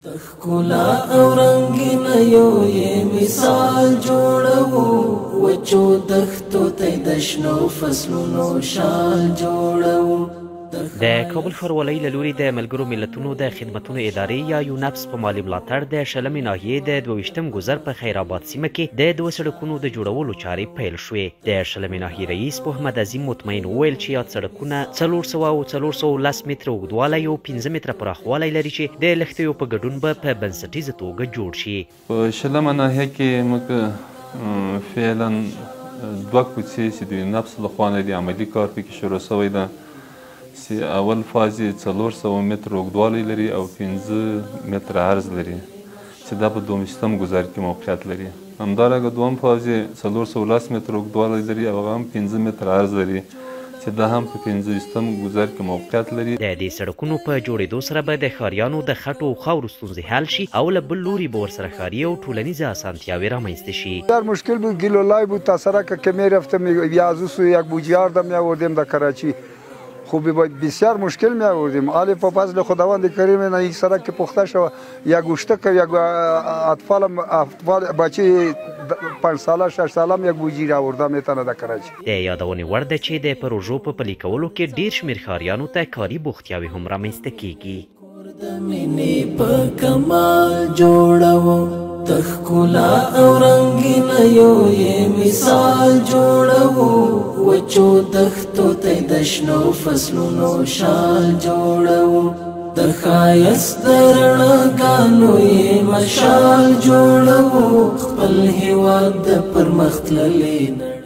د ښکلا او رنګینیو یې مثال جوړوو، وچو دښتو ته د شنو فصلونو شال جوړوو. د کابل ښاروالۍ له لوري د ملګرو ملتونو د خدمتونو ادارې یا یونپس په مالي ملاتړ د شلمې ناحیې د 22م ګذر په خیرآباد سیمه کې د دوه سړکونو د جوړولو چارې پیل شوې. د شلمې ناحیې رئیس محمد عظیم مطمئن وویل چې یاد سړکونه 400 او 410 متره اوږدوالی او 5 متره پراخوالی لري چې د لښتیو په ګډون به په بنسټیزه توګه جوړ شي. په شلمه ناحیه کې موږ فعلا دوه کوڅې چې د یونپس لخوا نه د عملي کار پکې شروع شوی ده، چې اول فاز یې 400 متر اوږدوالی لري او 5 متره عرض لري چې دا په 22م ګذر کې موقعیت لري. همدارنګه دوهم فاز یې 410 متر اوږدوالی لري او هغه هم 5 متره عرض لري چې دا هم په 25م ګذر کې موقعیت لري. د دې سړکونو په جوړېدو سره به د ښاریانو د خټو او خاورو ستونزې حل شي او له بل لوري به ورسره ښاري او ټولنیزه اسانتیاوې رامنځته شي. بسیار مشکل بود، گل و لای بود تا سرک که میرفتم یا از او سو یک بوجی آرده می آوردیم در کراچی. خوب بسیار مشکل می آوردیم. حالی په فضل خداوند کریم نه این سرک که پخته شو، یک اشتک یک اطفال بچه 5 ساله 6 ساله یک بوجی را آورده میتونه در کراچی. د یادونې وړ ده چې د پروژو په پلي کولو کې ډېر شمېر ښاریانو ته کاري بوختیاوې هم رامنځته کیږي. کور د مینې په کمال جوړوو، د ښکلا او رنګینیو یې مثال جوړوو، وچو دښتو ته د شنو فصلونو شال جوړوو، د ښایست د رڼاګانو یې مشال جوړوو، خپل هیواد د پرمختللې نړۍ